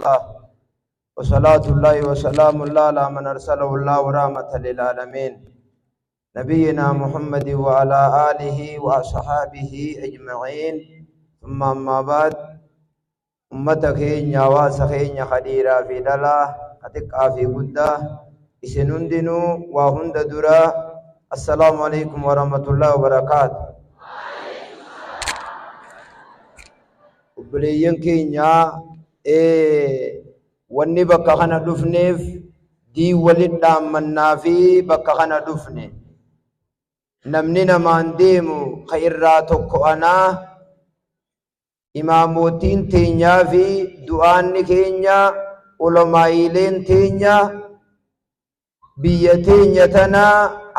الله وصلاة الله وسلام الله على من أرسله الله رحمة للعالمين نبينا محمد وعلى آله وأصحابه أجمعين ثم أما بعد. Ummata keenya, hawaasa keenya ka dhiiraa fi dhalaa, ka xiqqaa fi guddaa, isin hundinuu waa hunda dura assalaamu alaikum warahmatullahi wabarakaatu. Obboleeyyan keenya, wanni bakka kana dhufneef diin walit dhaammannaa fi bakka kana dhufne. Namni namaan deemu ka irraa tokko anaa, imaamotiin teenyaa fi du'aanni keenya, ulamaa'ileen teenya, biyya teenya tana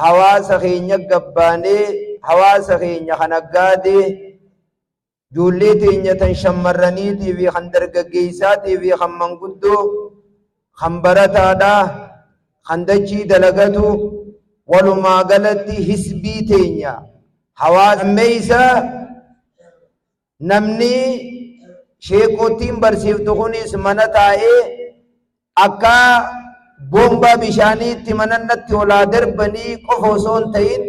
hawaasa keenya gabbaanee, hawaasa keenya kan aggaadee, ijoollee teenya tan shammarraniitii fi kan dargaggeessaatii fi kan manguddoo, kan barataadhaa, kan dachii dalagatu, walumaa galatti hisbii teenya hawaasa meeysa. Namni sheekootiin barsiiftu kunis mana taa'ee akka boombaa bishaaniitti manannatti olaa darbanii qofa osoo hin ta'in,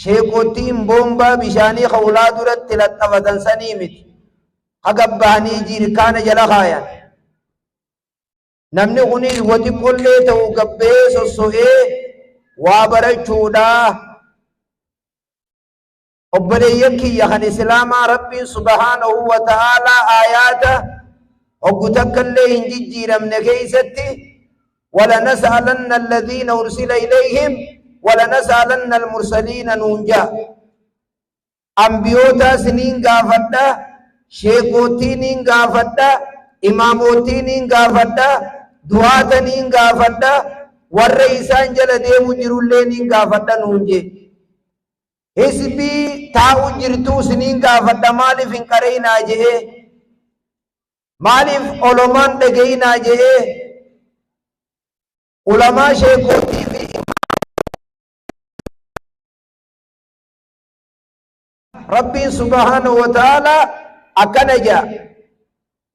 sheekootiin boombaa bishaanii ka ulaa duratti laxxafatan sanii miti. Ka gabbahanii jiirkaana jala kaayan. Namni kunis wa xiqqollee ta'u gabbahee sosso'ee waa barachuudha. Obboleeyyan kiyya kan Islaamaa, Rabbiin subhaanahu wa ta'aalaa aayaata hoggu takka illee hin jijjiiramne keessatti "ولنسألن الذين أرسل إليهم ولنسألن المرسلين" nuun jaa. Ambiyootaas niin gaafadha, sheekootii niin gaafadha, imaamotii niin gaafadha, du'aata niin gaafadha, warra isaan jala deemu jirullee niin gaafadha nuun jee. Hisbii taa'u jirtuus niin gaafadha, maaliif hin qareenaa je'ee, maaliif olomaan dhagayinaa je'ee, ulamaa, sheekootii fi Rabbiin subhaanahu wa ta'aalaa akkana jaa.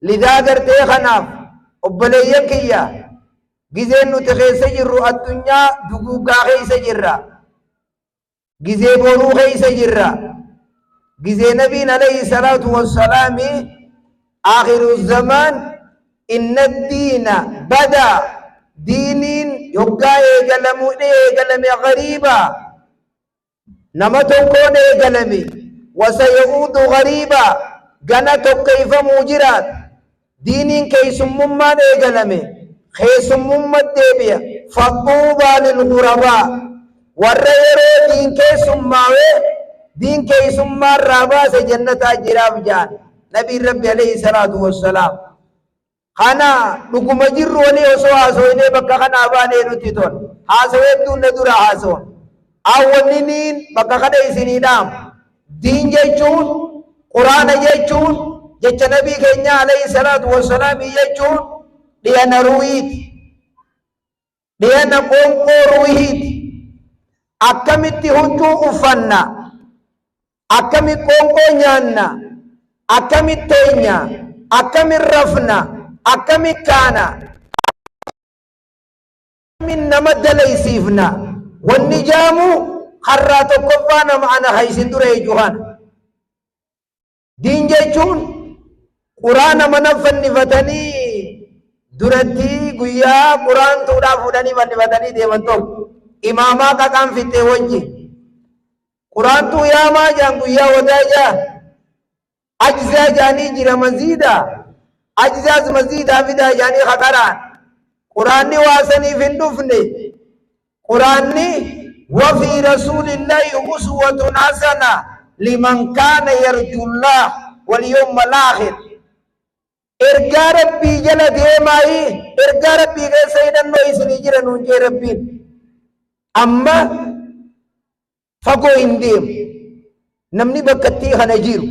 Lidaa gartee kanaaf, obboleeyyan kiyya, gizeen nuti keessa jirru addunyaa duguuggaa keessa jirra. Gizee boruu keessa jirra. Gizee nabiin alayhi salaatu wassalaami آخر الزمان إن الدين بدا, diiniin yoggaa eegalamu eegalame غريبا, nama tokkoon eegalame, وسيعود غريبا, gana tokkeeffamuu jiraat. Diiniin keessummummaan eegalame, keessummummat deebi'a. فطوبى للغرباء, warra yeroo diin keessummaawee diin keessummaarraa baase jannataa jiraaf jaan nabiin Rabbi alayhi salaatu wassalaam. Kana dhuguma jirru walii osoo haasoinee bakka kanaa baanee nutti tola. Haasawee hedduun na dura haasawan. Awwanniniin bakka kana isinii dhaamu, diin jechuun, Quraana jechuun, jecha nabii keenya alayhi salaatu wassalaamii jechuun dhiyana ruuhiiti, dhiyana qoonqoo ruuhiiti. Akkamitti huccuu uffanna, akkami qoonqoo nyaanna, akkami teenya, akkami rafna, akkami kaana, akkami nama dalaysiifna, wanni jaamu harraa tokkoffaa nama ana haysin dura jechuu kana. Diin jechuun Quraana mana fannifatanii duratti guyyaa Quraan tuudhaa fuudhanii fannifatanii deeman tokko imaamaa qaqaan fixxee wajji Quraantuu yaamaa jaan, guyyaa wadaa jaa ajzaa jaanii jira, maziida ajzaas maziidaa fidaa jaanii haqaraan. Quraanni waasaniif hin dhufne. Quraanni "وفي رسول الله أسوة حسنة لمن كان يرجو الله واليوم الآخر". Ergaa Rabbii jala deemaayi, ergaa Rabbii keessa hidhannoo isinii jira nuun jee Rabbiin. Amma fagoo hin deemu. Namni bakkattii kana jiru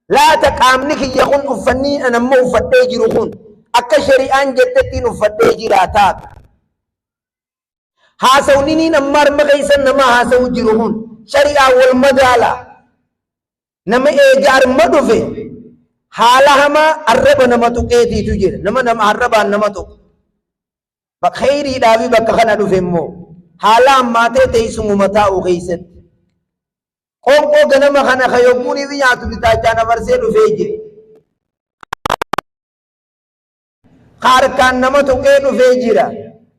laata qaamni kiyya kun, uffanni an amma uffadhee jiru kun akka shari'aan jettettiin uffadhee jira taatu, haasawniniin amma harma keessa nama haasawu jiru kun shari'aa wal madaala? Nama eega arma dhufe Haala hamaa arraba nama tuqeetiitu jira. Nama nama arrabaan nama tuqu. Kheyriidhaafi bakka kana dhufe immoo haala hammaatee teessumuma taa'u keessatti. Qoonqoo ganama kana ka yogguun fi nyaatu bitaachaan afarsee dhufee jira. Ka harkaan nama tuqee dhufee jira.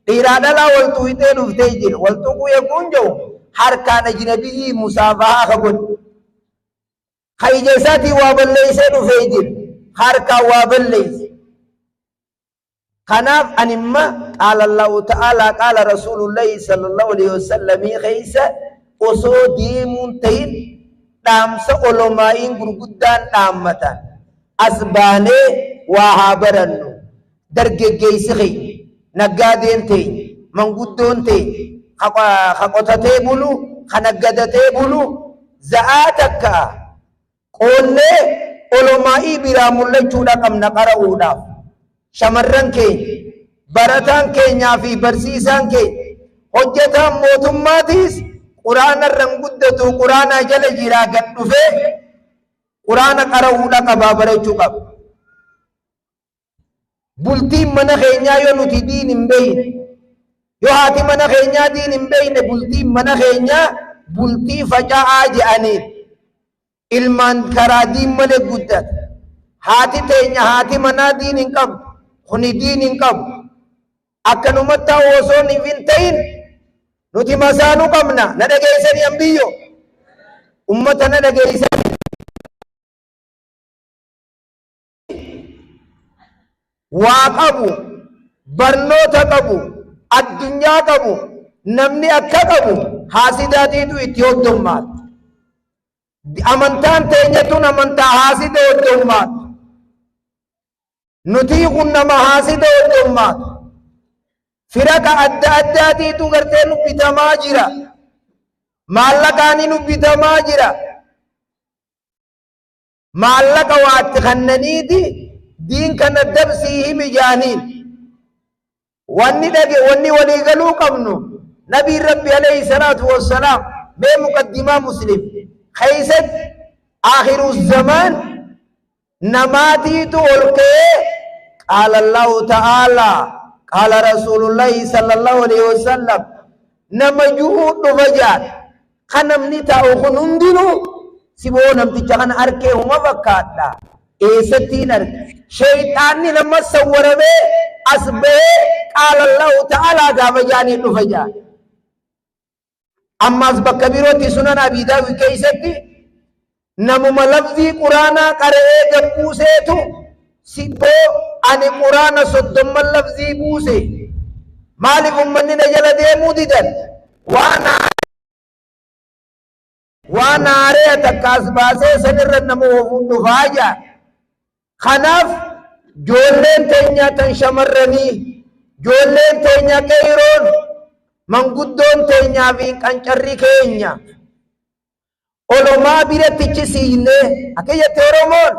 Dhiiraa dhalaa wal tuqxee dhuftee jira. Wal tuquu yogguun jiru harkaan ajnabiyyii musaafahaa ka godhe. Ka ija isaatiin waa balleessee dhufee jira. Ka harkaan waa balleesse. Kanaaf ani imma qaala Allahu ta'aalaa qaala Rasuulullahi sallallahu alaihi wasallamii keessa osoo deemuun ta'in dhaamsa olomaa'iin gurguddaan dhaammatan as baanee waa haa barannu. Dargaggeessi keenya, naggaadeen teenya, manguddoon teenya, ka qotatee bulu, ka naggadatee bulu, za'aa takka qoonnee olomaa'ii biraa mul'achuudha qabna qara'uudhaaf. Shamarran keenya, barataan keenyaa fi barsiisaan keenya, hojjetaan mootummaatiis quraana irra hin guddatu, quraanaa jala jiraa gad dhufee quraana qara'uudha qabaa barachuu qaba. Bultiin mana keenyaa yoo nuti diin hin beeyne, yoo haati mana keenyaa diin hin beeyne, bultiin mana keenyaa bultii faca'aa je'aniin ilmaan karaa diin malee guddata. Haati teenya haati manaa diin hin qabdu, kuni diin hin qabu. Akkanumatti ta'u osoo hin ta'in nuti masaanuu qabna. Na dhageessanii ambiyyoo? Ummata na dhageessanii? Waa qabu, barnoota qabu, addunyaa qabu, namni akka qabu haasidaatiitu itti hoddommaata. Amantaan teenya tun amantaa haasida hoddommaata. Nutii kun nama haasida hoddommaata. Firaqa adda addaatiitu gartee nu bitamaa jira. Maallaqaanii nu bitamaa jira. Maallaqa waa itti kannaniiti diin kana dabsii himi jaaniin. Wanni dhage wanni walii galuu qabnu nabiin rabbi alayhi salaatu wassalaam mee muqaddimaa muslim keessatti akhiru zamaan namaatiitu ol ka'ee qaala Allahu ta'aalaa qaala rasuulullahi sallallahu alayhi wasallam nama ju'uu dhufa jaan. Ka namni taa'u kun hundinuu siboo namticha kana arkee huma fakkaadha. Eessatti hin arge? Sheeyxaanni nama sawwaramee as bahee qaala Allahu ta'aalaa gaafa jaanii dhufa jaan. Ammaas bakka birootti sunan Abii Daawud keessatti namuma lafzii quraanaa qara'ee gad buuseetu sibboo ani quraana soddomman lafzii buuse. Maaliif ummanni na jala deemuu didan? Waan waan haaree takka as baasee sanirra nama oofuun dhufaa jaa. Kanaaf joolleen teenya tan shamarranii, joolleen teenya qeeyroon, manguddoon teenyaa fi qancarri keenya olomaa biratti chisiignee akka jette Oromoon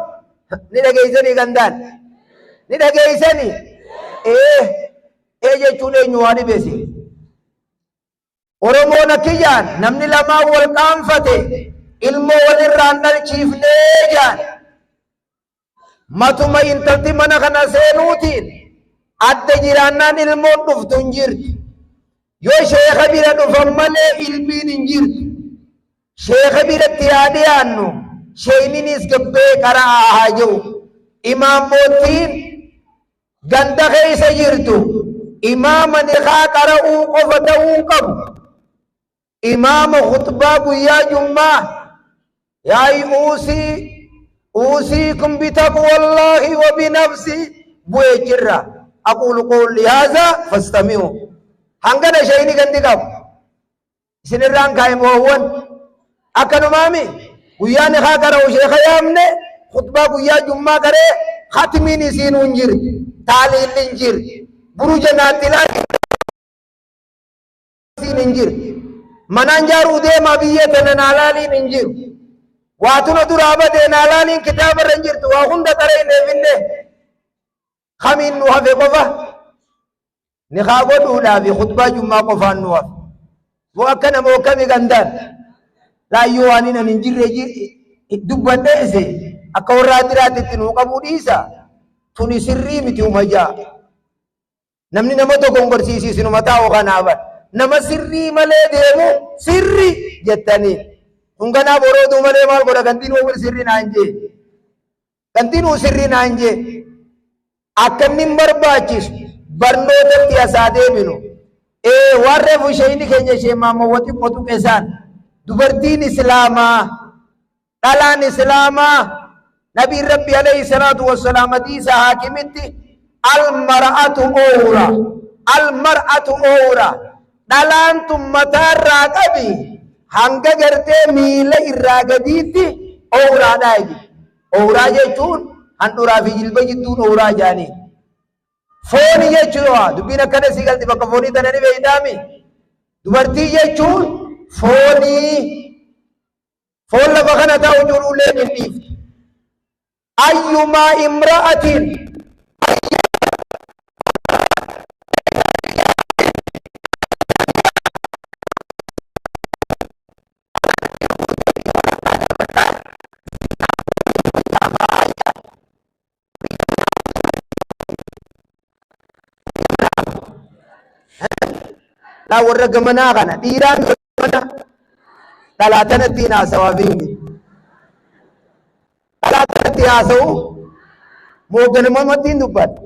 ni dhageessanii gandaan ni dhageessanii ee ee jechuun eenyu waa dhibese. Oromoon akki jaan namni lamaan wal qaanfate ilmoo walirraan dhalchiifnee jaan. Matuma intalti mana kana seenuutiin adda jiraannaan ilmoon dhuftu hin jirtu. Yoo sheeka bira dhufan malee ilmiin hin jirtu. Sheeka biratti haa dhiyaannu sheeyninis gabbee qara'aa haa jiru. Imaammoottiin ganda keessa jirtu imaama nikaa qara'uu qofa ta'uu hin qabu. Imaama khutbaa guyyaa jummaa yaa'i uusii uusiikum bitaqwallaahi wa binafsi bu'ee jirra. Aquulu qawli haazaa fastami'u. Hangana sheeyni gandi qabu. Isinirraan kaa'e moowwan. Akkanumaami guyyaa nikaa qara'u sheeka yaamne khutbaa guyyaa jummaa qaree khatmiin isiinuu hin jirti. Taaliilli hin jirti. Buruja naattilaa isiin hin jirti. Manaan jaaruu deemaa biyya tana naalaaliin hin jiru. Waatuna duraa badee naalaaliin kitaabarra hin jirtu. Waa hunda qaree hin eefinne. Kamiin nu hafe qofa? Nikaa godhuudhaa fi khutbaa jummaa qofaan nu hafe. Moo akkana moo akkami gandaan? Laayyoo waan hin hin jirre dubbadhee ise. Akka warra adiraatti itti nuu qabuu dhiisa. Tuni sirrii miti umayyaa. Namni nama dogongorsiisu isinuma taa'u kanaaf nama sirrii malee deemu sirri jettanii. Kun ganaa borooduu malee maal godha gantiin wal sirrii naan jee. Gantiin uu sirrii naan jee. Akka inni hin barbaachisu barnootatti asaa deebinu. Ee waan reefu isheen keenya ishee maammoo xiqqoo tuqe isaan dubartiin islaamaa Dhalaan Islaamaa Nabiin Rabbi alayhi salaatu wassalaam hadiisa haakimitti almar'atu owra almar'atu owra dhalaan tun mataarraa qabi hanga gartee miila irraa gadiitti owraadha jedhe. Owraa jechuun handhuraa fi jilba jidduun owraa jedhanii. Fooni jechuudha. Dubbiin akkana sii galti bakka foonii tana ni beeytaami. Dubartii jechuun foonii Foon lafa kana taa'u jiruullee hin dhiiftu. Ayyumaa imra'atiin Laa warra gamanaa kana dhiiraan gamana dhalaa tanatti hin haasawaa beekni. Dhalaa tanatti haasa'u moo ganamamatti hin dubbadha.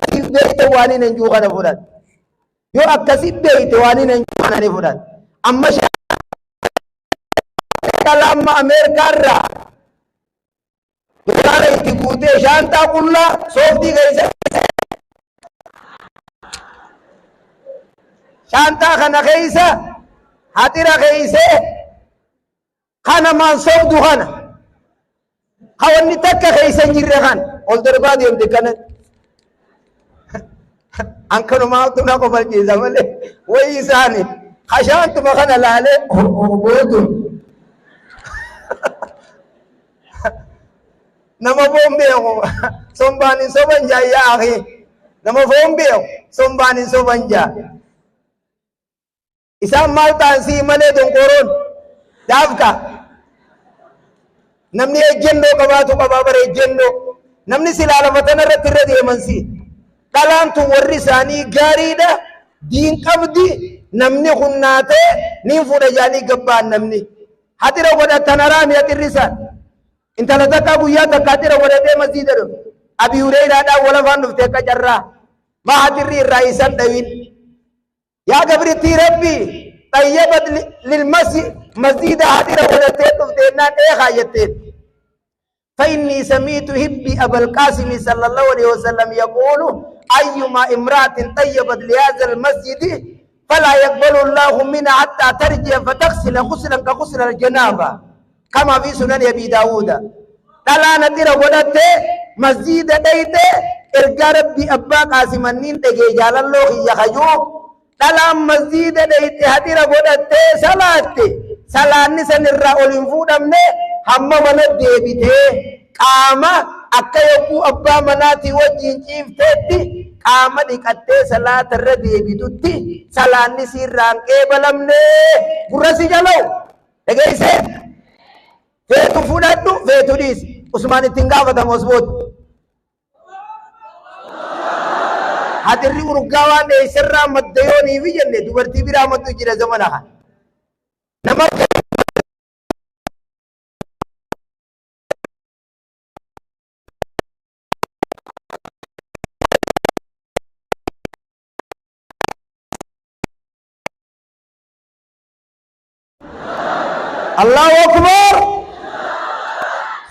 Akkasiif beekte waan hin enjuu kana fudhadhu. Yoo akkasii beekte waan hin enjuu kana ni fudhadhu. Amma dhala amma Ameerikaa irraa dolaara itti guutee shaantaa qullaa sooftii keessa shaantaa kana keessa haxira keessa kana maan sobdu kana ka wanni takka keessa hin jirre kana ol darbaa deemte kana an kanumaatu na kofalchiisa malee wayi isaani kashaantuma kana laalee bootun nama foon beeku sombaan hin soban jaa yaa akhi nama foon beeku sombaan hin soban jaa Isaan maal ta'an sii malee donqooroon daafka. Namni ejjennoo qabaatu qabaa bara ejjennoo. Namni silaa lafa tana irratti irra deeman sii. Dhalaan tun warri isaanii gaariidha. Diin qabdi namni kun naatee niin fuudha jaanii gabbaan namni. Haxira godhatan haraami haxirri isaan. Intala takkaa guyyaa takka haxira godhatee masjiida dhufe. Abi Hureyraadhaan walafaan dhufte akka carraa. Maa haxirri irraa isan dhawin. Yaa gabrittii Rabbii xayyabat lilmasjid masjida haxira godhattee dhufte jennaan eekaa jetteen. فإني سمعت هبي أبا القاسم صلى الله عليه وسلم يقول أيما امرأة طيبت لهذا المسجد فلا يقبل الله منها حتى ترجع فتغسل غسلا كغسل الجنابة كما في سنن أبي داود dhalaan haxira godhatte masjiida dhayxe ergaa rabbi abbaa qaasimanniin dhagee jaalalloo kiyya kajuu dhalaan masjiida dhayxe haxira godhattee salaatte salaanni san irraa ol hin fuudhamne hamma mana deebitee qaama akka yogguu abbaa manaatii wajjiin ciifteetti qaama dhiqattee salaata irra deebitutti salaanni siirraa hin qeebalamne gurra si jala'u dhageessee Feetu fudhadhu, feetu dhiisi. Usmaan ittiin gaafatamu as booda. Haxirri urgaa waan dheessarraa madda yooniifi jenne dubartii biraa maddu jira zamana kana. Nama Allahu Akbar.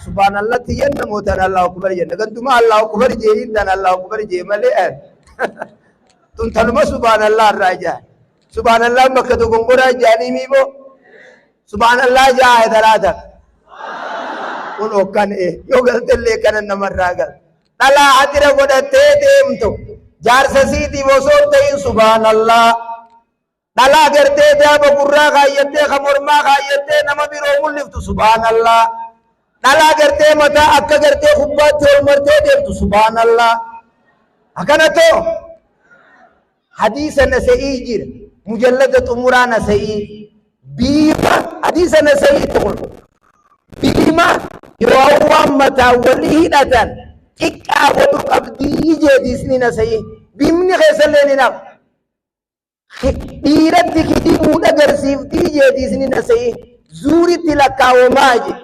Subhanallah tiyyan namootaan Allahu Akbar jenna. Ganduma Allahu Akbar jee tan Allahu Akbar jee malee. Tun tanuma subhanallah irraa jaa. Subhanallah bakka dogongoraa jaanii miiboo. Subhanallah jaa talaata. Kun hokkan yoo galtellee kana namarraa gal. Dhalaa hatira godhattee deemtu. Jaarsa siitiif osoo hin ta'in subhanallah. Dhalaa gartee daaba gurraa kaayyattee ka mormaa kaayyattee nama biroo mul'iftu subhaanallah. Dhalaa gartee mataa akka gartee kubbaatti ol martee deemtu subhaanallah. Akkana too hadiisa nasa'ii jira mujallada xumuraa nasa'ii biifa hadiisa nasa'ii kun. Biima yoo waan mataa walii hidhatan xiqqaa godhu qabdii jeediisni nasayii. Biimni keessallee ni naaf. Dhiiratti kijibuu agarsiiftii jeediisni nasayii. Zuuritti lakkaawamaa je.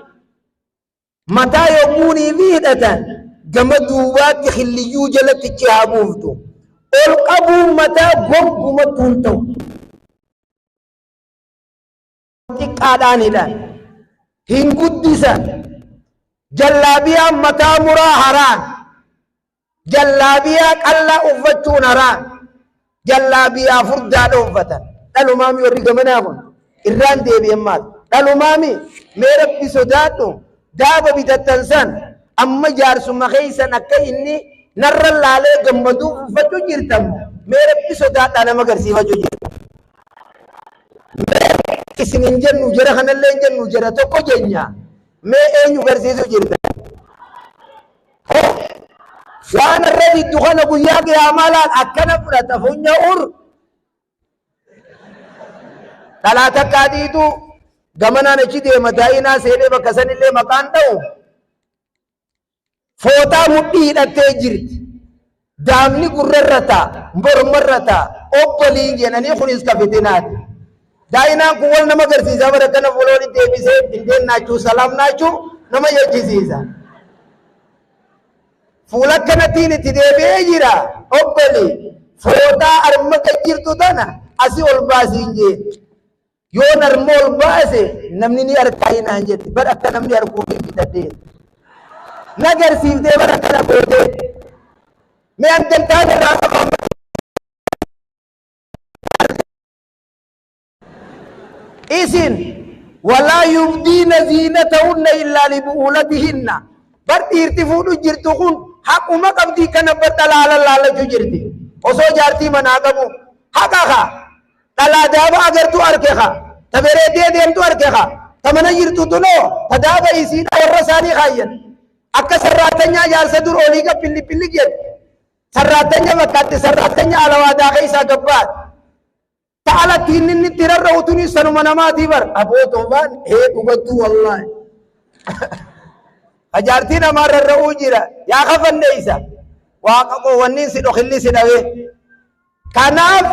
Mataa yogguunii fi hidhatan gama duubaatti killiyyuu jalatti ichi haa buuftu. Ol qabuun mataa gonkumattuu hin ta'u. Xiqqaadhaan hidhan. Hin guddisan. Jallaabiyaan mataa muraa haraan. Jallaabiyaa qallaa uffachuun haraan. Jallaabiyaa furdaadha uffatan. Dhalumaami warri gamanaa kun irraan deebi'an maal? Dhalumaami mee Rabbi sodaadhu, daaba bitattan san amma jaarsuma keessan akka inni narra laalee gammaduuf uffachuu jirtan, mee Rabbi sodaadhaa nama agarsiifachuu jirtan. Mee isin hin jennu, jara kanallee hin jennu, jara tokko jenya. Mee eenyu garsiisuu jirta? Waan irra diddu kana guyyaa qiyaamaa laal akkana fudhata funya ur. Dhalaa takkaa dhiitu gamanaan achi deema, daa'inaa seenee bakka sanillee maqaan dha'u. Fooxaa mudhii hidhattee jirti. Daamni gurrarra ta'a, mormarra ta'a, obboliin jedhanii kunis ka fitinaati. Daa'inaan kun wal nama agarsiisaa bara kana fuula walitti deebisee indeen naachuu salaam naachuu nama jechisiisa. Fuula akkanattiin itti deebi'ee jira, obboli fooxaa arma kan jirtu tana asii ol baasiin jee. Yoon arma ol baase namni ni argaa naan jette, bar akka namni arguuf hin bitadhee. Na garsiiftee bara akkana gootee. Mee an dantaan irraa qaba. Isin walaa yubdiina ziinatahunna illaa libu'uulatihinna. Bar dhiirti fuudhu jirtu kun haquma qabdii kana bar dhalaala laalachuu jirti. Osoo jaartii manaa qabu haqa kaa. Dhalaa daaba agartu arke kaa. Ta bareeddee deemtu arke kaa. Ta mana jirtu tunoo ta daaba isiidha warra isaanii kaayyan. Akka sarraatanyaa jaarsa dur olii gad pilli pilli jedhu. Sarraattanya fakkaatti, sarraattanya alawaadaa keessaa gabbaat. Ta alatti inni inni itti rarra'u tuni sanuma namaatii bar. Aboo toofaan hee dhugattuu wallaahi. Ajaartii namaa rarra'uu jira. Yaa kafanneessa. Waaqa koo wanni si dhokilli si dhawee. Kanaaf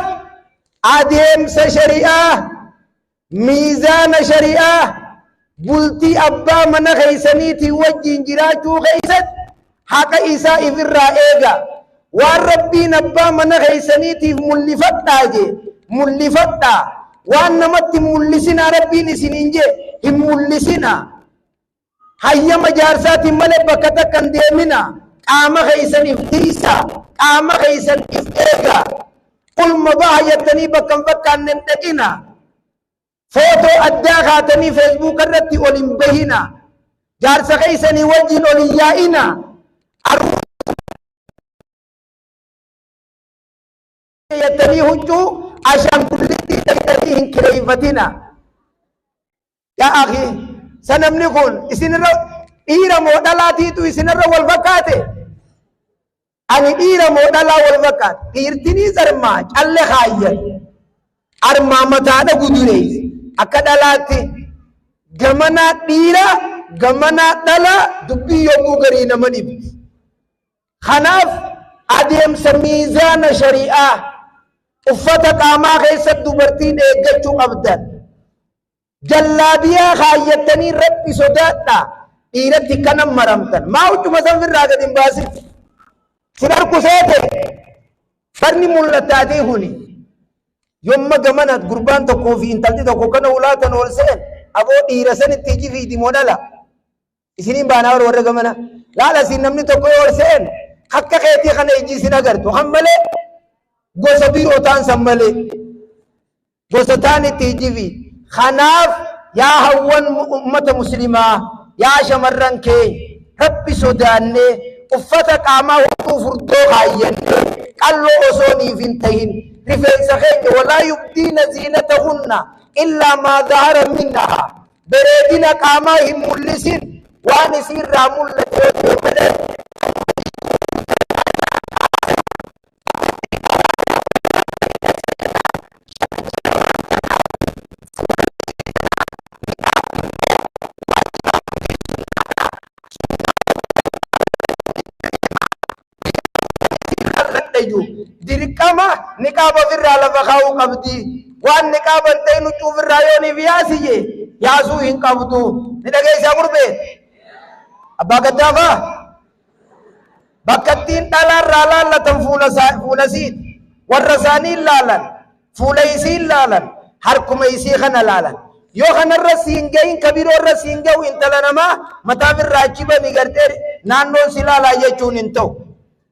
adeemsa shari'aa, miizaana shari'aa bultii abbaa mana keessaniitiin wajjin jiraachuu keessatti haqa isaa ifirraa eega. Waan Rabbiin abbaa mana keessaniitiif mul'ifadhaa jee mul'ifadhaa. Waan namatti hin mul'isinaa Rabbiin isiniin jee hin mul'isinaa. Hayyama jaarsaatiin malee bakka takka hin deemina. Qaama keessan if tiisaa. Qaama keessan if eegaa. Ulma baha jettanii bakka hin fakkaanne hin dhaqina. Footoo addaa kaatanii Feesbuuka irratti ol hin bahina. Jaarsa keessanii wajjin ol hin yaa'ina. Jettanii huccuu ashaangulliitii dhaqxanii hin kireeffatina. Yaa akhi, sa namni kun isinirra dhiira moo dhalaatiitu isinirra wal fakkaate? Ani dhiira moo dhalaa wal fakkaate? Dhiirtiniis armaa calle kaayyan. Armaa mataadha gudureessi. Akka dhalaatti gamanaa dhiira gamanaa dhalaa dubbii yommuu garii nama dhibdi. Kanaaf adeemsa miizaana shari'aa uffata qaamaa keessatti dubartiin eeggachuu qabdan. Jallaabiyaa kaayyattanii Rabbi sodaadhaa, dhiiratti kana maramtan. Maa huccuma san firraa gad hin baasin? Sin arku seete barni mul'ataatii kuni. Yomma gamana gurbaan tokkoo fi intalti tokko kana ulaatan ol seen aboo dhiira sanitti iji fiidi moo dhala? Isiniin baanaa warra gamana. Laala siin namni tokko yoo ol seen akka keetii kana iji isin agartu. Kan malee gosa biroo ta'an san malee. Gosa ta'an itti iji fi. Kanaaf yaa hawwan ummata muslimaa, yaa shamarran keenya, Rabbi sodaannee uffata qaamaa huccuu furdoo kaayyannee qalloo osoo niif hin tahin rifeensa keenya walaa yubdiina ziinatahunna illaa maa zahara minhaa, bareedina qaamaa hin mul'isin waan isiirraa mul'ate yoo ta'e malee. godhadhe jiru dirqama niqaaba ofirraa lafa kaa'uu qabdi. Waan niqaaba hin ta'in huccuu ofirraa yoo niif yaasi jee yaasuu hin qabdu. Ni dhageessaa gurbee? Abbaa gaddaafaa? Bakka ittiin dhalaarraa laallatan fuula fuula isiiti. Warra isaanii hin laalan, fuula isii hin laalan, harkuma isii kana laalan. Yoo kanarra siin gahin ka biroorra siin gahu intala namaa mataa irraa achi bani gartee naannoon si laalaa jechuun hin ta'u.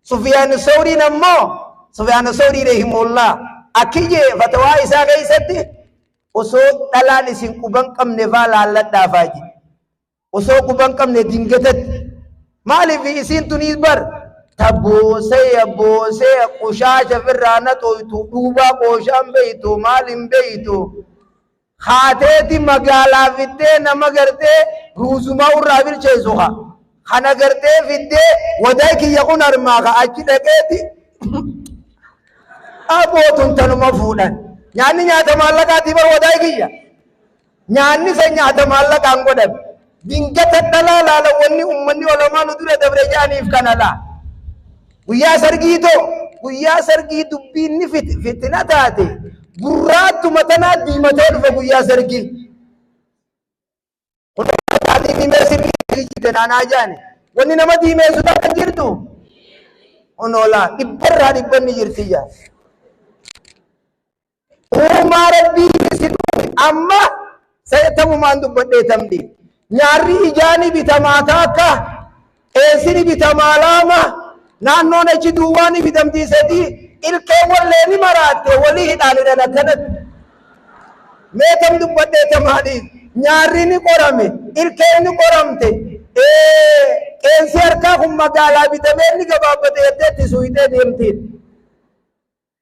Sufiyaan Sawriin ammoo Sufiyaan Sawrii rahimullah akki jee fatawaa isaa keessatti osoo dhalaan isin quban qabne faa laalladhaa faa jedhe. Osoo quba hin qabne dingatatti. Maaliif isiin tuniis bar ta boosee boosee qushaasha firraa naxooytu dhuubaa qooshaan beeytu maal hin beeytu. Haateeti magaalaa fiddee nama gartee ruuzumaa irraa bilcheessu haa. Kana gartee fiddee wadaa kiyya kun harmaa ka achi dhaqeeti abootun tanuma fuudhan. Nyaanni nyaata maallaqaatii bar wadaa kiyya. Nyaanni san nyaata maallaqaan godhame. Dingata dhalaa laala wanni ummanni olamaa nu dura dabre jedhaniif kana laa. Guyyaa sargii too guyyaa sargii dubbiin ni fitina taate gurraattuma tanaa diimatee dhufa guyyaa sargii. Kun diimee sirrii jette naanaa jaani. Wanni nama diimeessu takka hin jirtu. Onoolaa dhibbarraa dhibbanni jirti jaa. Uumaa Rabbii isin uume amma tamumaan dubbadhee tamdhi. Nyaarri ijaani bitamaa taakka, qeensini bitamaa laama, naannoon achi duwwaani bitamtii sadii, ilkeen wallee ni maraatte walii hidhaan hidhan akkanatti. Mee tam dubbadhee tamaadhiif nyaarri ni qorame, ilkeen ni qoramte, qeensi harkaa kun magaalaa bitamee ni gabaabbate jettee itti suuyitee deemtiin.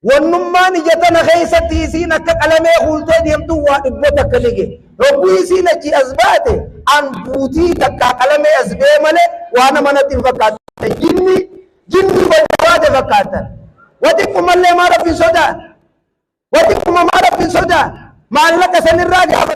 Wannummaan ija tana keessatti isiin akka qalamee kuultee deemtu waa dhibboo takka ni gahe. Hogguu isiin achii as baate an buutii takkaa qalamee as ba'e malee waa nama natti hin fakkaatu. Jinni jinni baate fakkaatan. Wa xiqqumallee maa rabbi hin sodaan. Wa xiqquma maa rabbi hin sodaan. Maallaqa sanirraa gaafa.